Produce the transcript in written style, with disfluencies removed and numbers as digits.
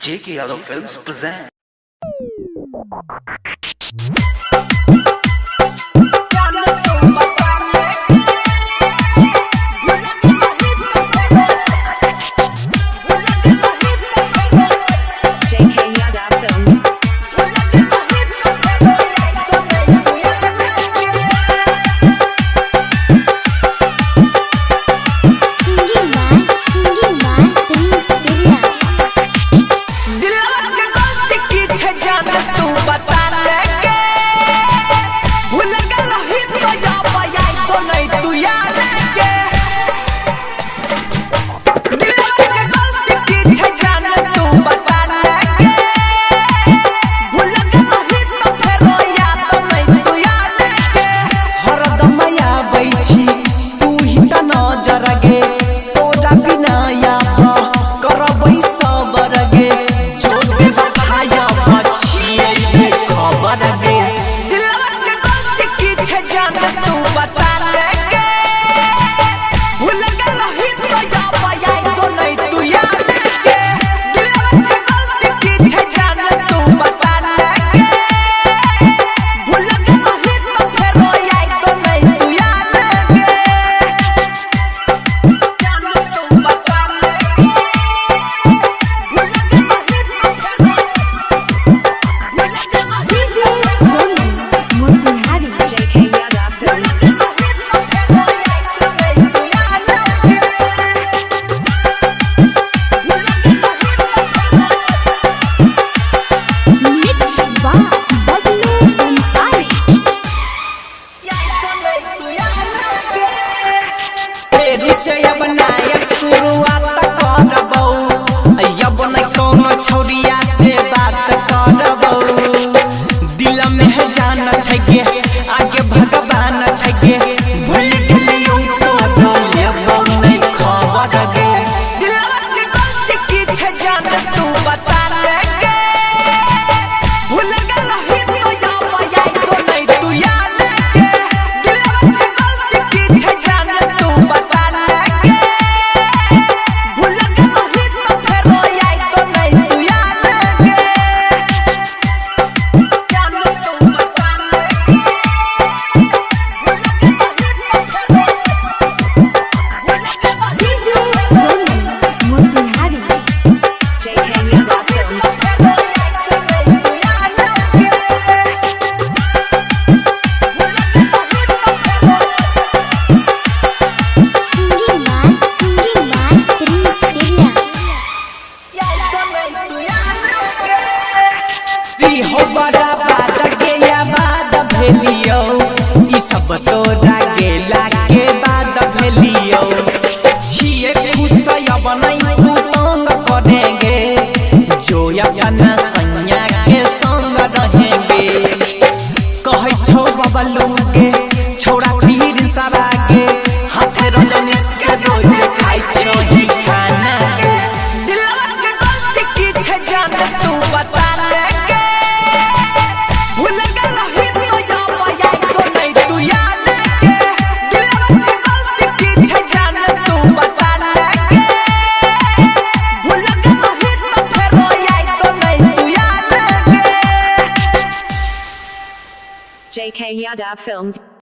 JK Yadav Films present. JK Yadav Films. Singing by Prince Priya. दिलवा के गलती की छे जान तू बता दे के भूल गेल ही तो या पाई तो नहीं तू याद के दिलवा के गलती की छे जान तू बता दे के भूल गेल ही तो फेरो याद तो नहीं तू याद के हरदम आबै छी तू ही त नजर गे तोरा बिना याप करबै सबर गे जो बखाया पछिए गे खबर गे दिलवा के गलती की छे जान तू बता दे के भूल गेल ही तो या पाई तो नहीं तू याद के दिलवा के गलती की छे जान तू बता दे के भूल गेल ही तो फेरो आई तो नहीं तू याद के जान तू बता दे भूल गेल ही तो फेरो भूल गेल ही DJ Sonu Motihari. JK Yadav Films. Mix by Bablu Ansari. फेरू से अब नया शुरुआत करबौ, अब न कोनो छौरिया से बात करबौ। दिल में है जान छै गे, आगे भगवान छै गे, भूल गेलियौ तो लेबौ नै खबर गे। दिलवा के गलती की छै जान तू बता दे गे, भूल गेल ही तो या पाई तो नहीं तू याद के। दिलवा के गलती की छै जान तू बता दे के, भूल गेल ही तो फेरो आई तो नहीं तू याद के। जान तू बता दे के, भूल गेल ही तो फेरो भूल गेल ही DJ Sonu Motihari. JK Yadav Films. Singing by Prince Priya. हो बड़ा बात के या बाद भेलियो, ई सब तोरा गेला के बाद भेलियो। छिए खुश अब नहीं तू तंग करेंगे, जो अपना सैया के संग रहेंगे। कहै छौ बबलू के छौड़ा पीर सरा के, हाथ रजनीश के रोज खाइ छौ ही खाना के। दिलवा के गलती की छे जान तू बता दे के, भूल गेल ही तो या पाई तो नहीं तू याद के। दिलवा के गलती की छे जान तू बता दे के, भूल गेल ही तो फेरो आई तो नहीं तू याद के। JK Yadav Films.